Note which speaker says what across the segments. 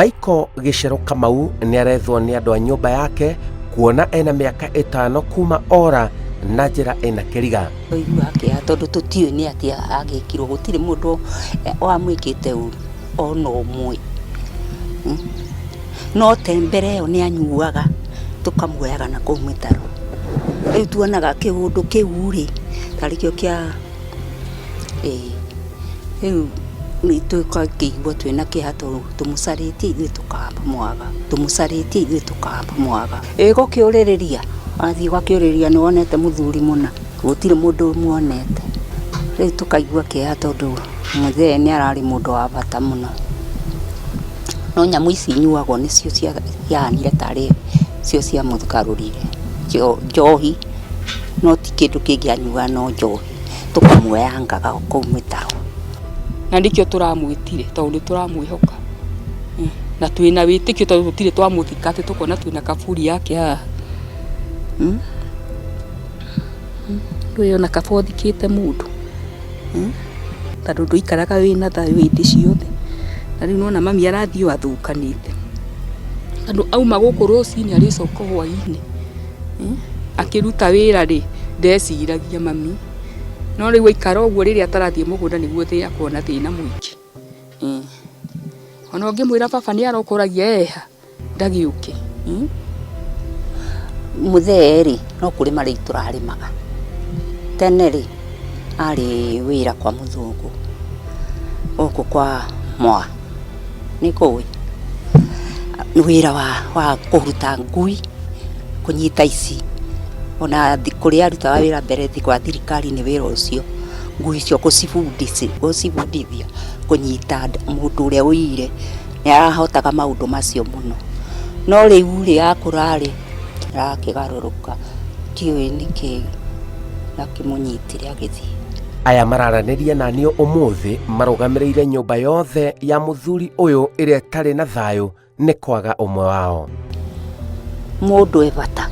Speaker 1: Michael Gĩcero Kamau nĩ arethwo nĩ andũ a nyũmba yake kuona ena mĩaka 5 kuma ora na njĩra ĩna kĩriga.
Speaker 2: Twaigua kĩeha tondũ tũtiũĩ nĩ atĩa agĩkirwo, gũtirĩ mũndũ wamwĩkĩte ũru ona ũmwe. No te mbere ĩyo nĩ anyuaga tũkamuoyaga na kũu mĩtaro. Rĩu tuonaga kĩũndũ kĩu rĩ, tarĩ kĩo kĩa ĩĩ. Rĩu tũgakĩigua twĩna kĩeha tondũ tũmũcarĩtie ithuĩ tũkamwaga, tũmũcarĩtie ithuĩ tũkamwaga. Ĩ gũkĩũrĩrĩria, wathiĩ ũgakĩũrĩrĩria nĩ wonete mũthuri mũna, gũtirĩ mũndũ ũmuonete. Rĩu tũkaigua kĩeha tondũ mũthee nĩ ararĩ mũndũ wa bata mũno. No nyamũ ici inyuagwo nĩcio ciahanire tarĩ cio ciamũgarũrire, njohi, no ti kĩndũ kĩngĩ anyuaga no njohi, tũkamwoyangaga o kũu mĩtaro.
Speaker 3: Na nĩkĩo tũramwĩtire tondũ nĩ tũramwĩhoka na twĩna wĩtĩkio tondũ tũtirĩ twamũthika atĩ tũkona twĩna kaburi yake haha. Ndũĩ ona kaba ũthikĩte mũndũ tondũ ndũikaraga wĩna thayũ hĩndĩ ciothe. Na rĩu nĩwona mami arathiĩ o athũkanĩte tondũ auma gũkũ rũcinĩ arĩcoka hwainĩ. Akĩruta wĩra rĩ, ndeciragia mami. No rĩu aikara ũguo rĩrĩa atarathiĩ mũgũnda nĩguo akoragwo na thĩna mũingĩ. Ona ũngĩmwĩra baba nĩ aroka ũragia eha, ndagĩũke.
Speaker 2: Mũthee rĩ, no kũrĩma rĩu tũrarĩmaga. Tene rĩ, arĩ wĩra kwa mũthũngũ gũkũ kwa Moa, nĩ kũĩ? Wĩra wa kũruta ngui, kũnyita ici, ona kũrĩa arutaga wĩra mbere kwa thirikari nĩ wĩra ũcio, ngui icio gũcibundithia kũnyita mũndũ ũrĩa ũiyire, nĩ arahotaga maũndũ macio mũno. No rĩu rĩ, akũra rĩ, arakĩgarũrũka, ndiũĩ nĩkĩ gĩakĩmũnyitire agĩthiĩ.
Speaker 1: Aya mararanĩria na niĩ ũmũthĩ marũgamĩrĩire nyũmba yothe ya mũthuri ũyũ ĩrĩa ĩtarĩ na thayũ nĩ kwaga ũmwe wao.
Speaker 2: Mũndũ e bata,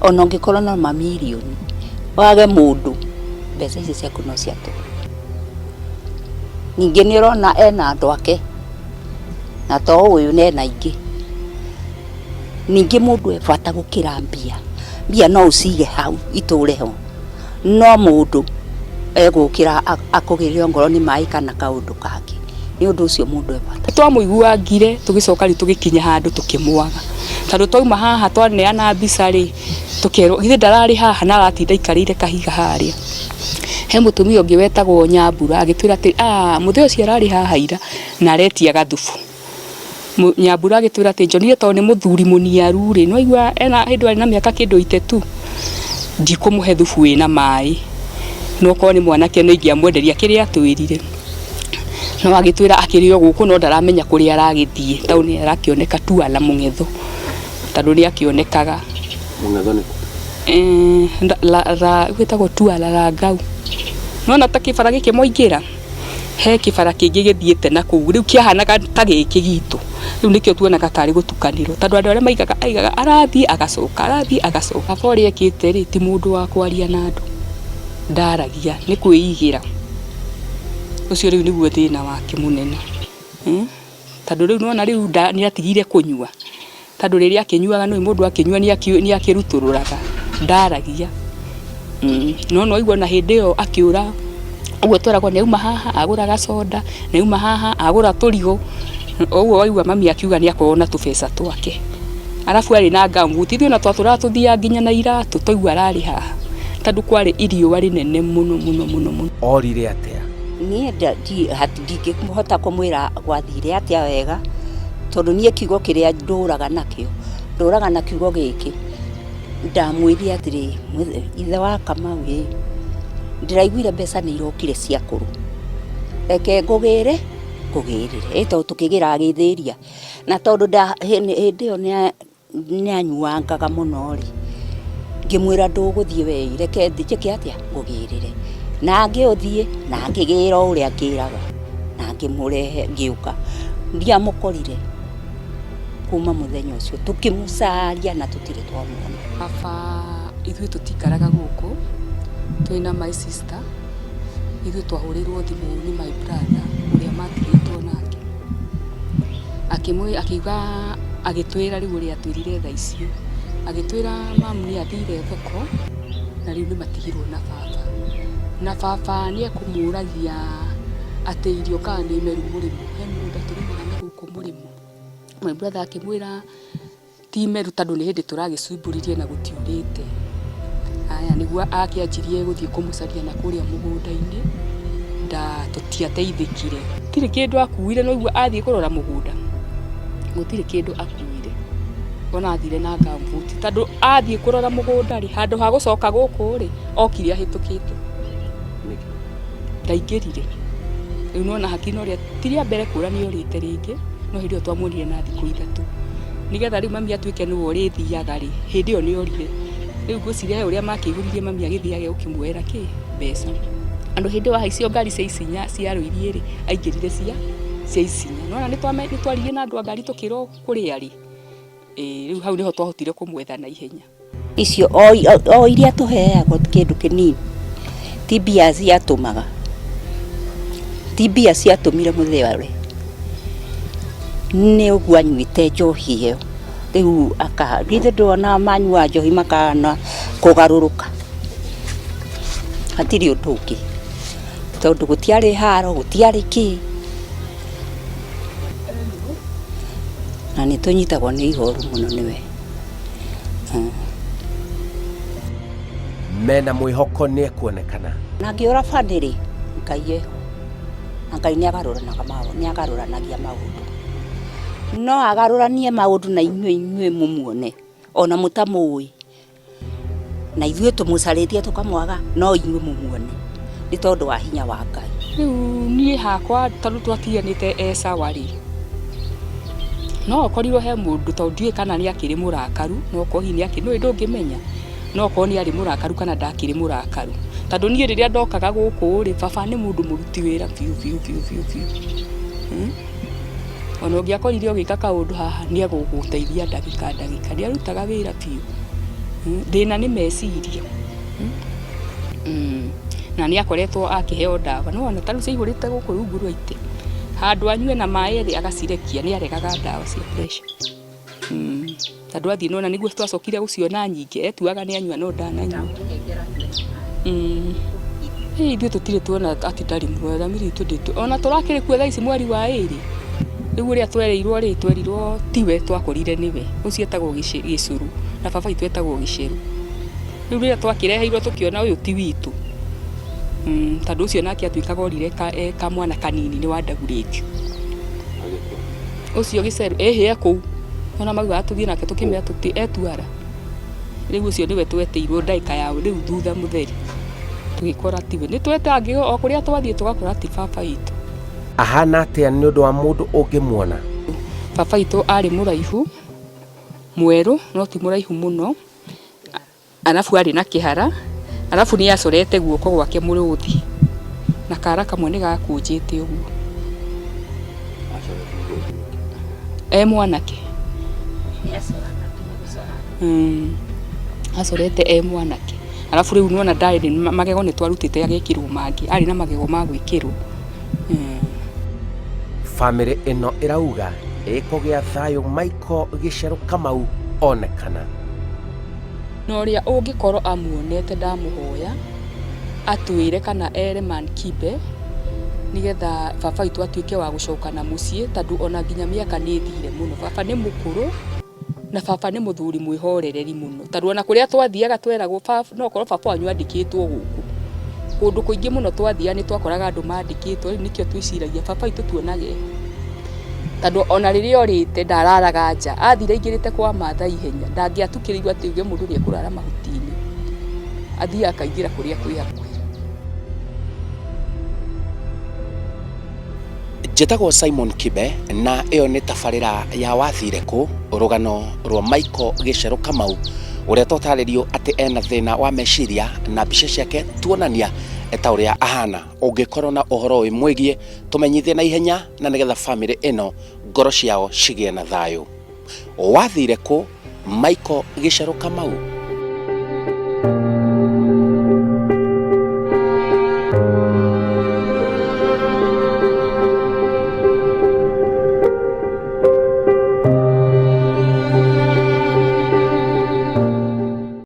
Speaker 2: ona ũngĩkorwo na mamirioni, wage mũndũ, mbeca icio ciaku no cia tũhũ. Ningĩ nĩ ũrona ena andũ ake, na to ũyũ ena aingĩ. Ningĩ mũndũ e bata gũkĩra mbia, mbia no ũcige hau itũre ho, no mũndũ egũkĩra akũgĩrĩre ongorwo nĩ maĩ kana kaũndũ kangĩ. Nĩ ũndũ ũcio mũndũ e bata.
Speaker 3: Twamũiguangire tũgĩcoka rĩu tũgĩkinya handũ tũkĩmwaga. Tondũ twauma haha twaneana mbica rĩ, tũkerwo githĩ ndararĩ haha na aratinda aikarĩire kahiga harĩa. He mũtumia ũngĩ wetagwo Nyambura agĩtwĩra atĩ ah mũthee ũcio ararĩ haha ira na aretia gathubu. Nyambura agĩtwĩra atĩ njonire tondũ nĩ mũthuri mũniaru rĩ, nĩ waigua ena hĩndĩ arĩ na mĩaka kĩndũ 82, ndikũmũhe thubu wĩna maĩ. No korwo nĩ mwanake nĩ ingĩamwenderia kĩrĩa atwĩrire. No agĩtwĩra akĩrĩ o gũkũ no ndaramenya kũrĩa aragĩthiĩ tondũ nĩ arakĩoneka tu na mũng'etho tondũ nĩ akĩonekaga.
Speaker 1: Mũng'etho nĩ kũ?
Speaker 3: Gwĩtagwo Tuala Rangau. Nĩ wona ta kĩbara gĩkĩ mwaingĩra, he kĩbara kĩngĩ gĩthiĩte na kũu, rĩu kĩahanaga ta gĩkĩ gitũ, rĩu nĩkĩo tuonaga tarĩ gũtukanĩrwo tondũ andũ arĩa maigaga aigaga arathiĩ agacoka, arathiĩ agacoka. Baba ũrĩa ekĩte rĩ, ti mũndũ wa kwaria na andũ, ndaragia, nĩ kwĩigĩra. Ũcio rĩu nĩguo thĩna wake mũnene. Tondũ rĩu nĩwona rĩu nĩ atigire kũnyua, tondũ rĩrĩa akĩnyuaga nĩũĩ mũndũ akĩnyua nĩ akĩrutũrũraga, ndaragia. No nĩwaigua ona hĩndĩ ĩyo akĩũra, ũguo tweragwo nĩ auma haha agũra gacoda, nĩ auma haha agũra tũrigũ, ũguo waigua mami akiuga nĩ akoragwo na tũbeca twake. Arabu arĩ na gumboot, ithuĩ ona twatũraga tũthiaga nginya na iratũ twaigua ararĩ haha, tondũ kwarĩ iriũa rĩnene mũno mũno mũno mũno.
Speaker 1: Orire atĩa?
Speaker 2: Niĩ ndingĩhota kũmwĩra gwathire atĩa wega, tondũ niĩ kiugo kĩrĩa ndũraga nakĩo, ndũraga na kiugo gĩkĩ, ndamwĩrire atĩrĩ, ithe wa Kamau ĩ, ndĩraiguire mbeca nĩ irokire cia kũrũ, reke ngũgĩre, ngũgĩrĩre, ĩ tondũ tũkĩgĩraga gĩthĩria, na tondũ hĩndĩ ĩyo nĩ anyuangaga mũno rĩ, ngĩmwĩra ndũgũthiĩ we reke njĩke atĩa, ngũgĩrĩre, na ngĩũthiĩ na ngĩgĩra o ũrĩa ngĩraga, na ngĩmũrehe ngĩũka, ndiamũkorire kuma mũthenya ũcio, tũkĩmũcaria na tũtirĩ twamuona.
Speaker 3: Baba ithuĩ tũtikaraga gũkũ, twĩna my sister, ithuĩ twahũrĩirwo thimũ nĩ my brother ũrĩa matigĩtwo nake. Akĩmwĩ akiuga agĩtwĩra rĩu ũrĩa atwĩrire thaa icio. Agĩtwĩra mamu nĩ athire thoko na rĩu nĩ matigirwo na baba. Na baba nĩ ekũmũragia atĩ irio kana nĩ meru mũrĩmo. He mũgũnda tũrĩmaga na gũkũ mũrĩmo. My brother akĩmwĩra ti meru tondũ nĩ hĩndĩ tũragĩcumbũririe na gũtiurĩte. Aya nĩguo akĩanjirie gũthiĩ kũmũcaria na kũrĩa mũgũnda-inĩ nda tũtiateithĩkire. Gũtirĩ kĩndũ akuire no igua athiĩ kũrora mũgũnda gũtirĩ kĩndũ akuire. Ona athire na gumboot tondũ athiĩ kũrora mũgũnda rĩ, handũ ha gũcoka gũkũ rĩ, okire ahĩtũkĩte. Ndaingĩrire. Rĩu nĩwona hakiri ũrĩa ti rĩa mbere kũra nĩ orĩte rĩngĩ, no hĩndĩ ĩyo twamuonire na thikũ ithatũ. Nĩgetha rĩu mami atuĩke nĩwe ũrĩthiaga rĩ, hĩndĩ ĩyo nĩ orire. Rĩu ngwĩciria he ũrĩa makĩiguithirie mami agĩthiage gũkĩmuoera kĩ, mbeca. Tondũ hĩndĩ ĩyo ahaicio ngari cia Isinya cia Rũiriĩ rĩ, aingĩrire cia cia Isinya. Nĩwona nĩ twaririe na andũ a ngari tũkĩrwo kũrĩa arĩ, ĩĩ rĩu hau nĩho twahotire kũmwetha na ihenya.
Speaker 2: Icio o iria tũheagwo kĩndũ kĩnini ti mbia ciatũmaga, ti mbia ciatũmire mũthee ore, nĩ ũguo anyuĩte njohi ĩyo, rĩu aka githĩ ndwonaga manyua njohi makahana kũgarũrũka, hatirĩ ũndũ ũngĩ, tondũ gũtiarĩ haro gũtiarĩ kĩ, na nĩ tũnyitagwo nĩ ihoru mũno nĩwe.
Speaker 1: Mena mwĩhoko nĩ ekuonekana.
Speaker 2: Na ngĩũra banĩrĩ, Ngai eho, na Ngai nĩ agarũranaga maũndũ, nĩ agarũranagia maũndũ. No agarũranie maũndũ na inyuĩ inyuĩ mũmuone, ona mũtamũĩ. Na ithuĩ tũmũcarĩtie tũkamwaga, no inyuĩ mũmuone, nĩ tondũ wa hinya wa Ngai.
Speaker 3: Rĩu niĩ hakwa tondũ twatiganĩte e sawa rĩ, no akorirwo he mũndũ tondũ ndiũĩ kana nĩ akĩrĩ mũrakaru, no okorwo hihi nĩ akĩrĩ, nĩũĩ ndũngĩmenya, no okorwo nĩ arĩ mũrakaru kana ndakĩrĩ mũrakaru. Tondũ niĩ rĩrĩa ndokaga gũkũ rĩ, baba nĩ mũndũ mũruti wĩra biũ biũ biũ biũ biũ. Ona ũngĩakorire ũgĩka kaũndũ haha nĩ egũgũteithia ndagĩka ndagĩka, nĩ arutaga wĩra biũ. Thĩna nĩ meciria. Na nĩ akoretwo akĩheo ndawa, nĩ wona ta rĩu ciaihũrĩte gũkũ rungu rwa itĩ, handũ anyue na maĩ rĩ, agacirekia, nĩ aregaga ndawa cia pressure. Tondũ athiĩ nĩwona nĩguo twacokire gũciona nyingĩ, etuaga nĩ anyua no ndananyua. Ĩ ithuĩ tũtirĩ tuona atĩ ndarĩ muoyo, thamiri itũ ndĩ, ona tũrakĩrĩ kuo thaa ici mweri wa ĩrĩ, rĩu ũrĩa twerirwo rĩ, twerirwo tiwe twakorire nĩwe, ũcio etagwo Gĩcũrũ na baba witũ etagwo Gĩcerũ. Rĩu rĩrĩa twakĩreheirwo tũkĩona ũyũ ti witũ, tondũ ũcio nake atuĩkaga orire e kamwana kanini nĩ wa Ndagurĩti. Ũcio Gĩcerũ ĩhĩ e kũu, ona maugaga tũthiĩ nake tũkĩmera tũti etuara. Rĩu ũcio nĩwe twetĩirwo ndagĩka ya rĩu thutha mũtheri, tũgĩkora tiwe. Nĩ twetangĩ o kũrĩa twathiĩ tũgakora ti baba witũ.
Speaker 1: Ahana atĩa nĩ ũndũ wa mũndũ ũngĩmuona?
Speaker 3: Baba witũ arĩ mũraihu, mwerũ no ti mũraihu mũno. Arabu arĩ na kĩhara, arabu nĩ acorete guoko gwake mũrũthi, na kara kamwe nĩ gakũnjĩte ũguo. E mwanake. Acorete e mwanake. Arabu rĩu nĩwona ndarĩ magego nĩ twarutĩte agekĩrwo mangĩ, arĩ na magego ma gwĩkĩrwo.
Speaker 1: Famĩlĩ ĩno ĩrauga ĩkũgĩa thayũ Michael Gĩcerũ Kamau onekana.
Speaker 3: Na ũrĩa ũngĩkorwo amuonete ndamũhoya atwĩre kana ere Man Kibe nĩgetha baba witũ atuĩke wa gũcoka na mũciĩ tondũ ona nginya mĩaka nĩ ĩthire mũno. Baba nĩ mũkũrũ na baba nĩ mũthuri mwĩhorereri mũno tondũ ona kũrĩa twathiaga tweragwo no ũkorwo baba wanyu andĩkĩtwo gũkũ. Kũndũ kũingĩ mũno twathiaga nĩ twakoraga andũ mandĩkĩtwo rĩu nĩkĩo twĩciragia baba witũ tuonage Tondũ ona rĩrĩa orĩte ndararaga nja, athire aingĩrĩte kwa Mathai ihenya, ndangĩatukĩrĩirwo atĩ auge mũndũ nĩ ekũrara mahuti-inĩ, athiaga akaingĩra kũrĩa kwĩ hakuhĩ.
Speaker 1: Njĩtagwo Simon Kibe na ĩyo nĩ tabarĩra ya Wathire Kũ, rũgano rwa Michael Gĩcerũ Kamau ũrĩa twatarĩrio atĩ ena thĩna wa meciria na mbica ciake tuonania ta ũrĩa ahana. Ũngĩkorwo na ũhoro wĩmwĩgiĩ tũmenyithie na ihenya na nĩgetha famĩlĩ ĩno ngoro ciao cigĩe na thayũ. Wathire kũ Michael Gĩcerũ Kamau?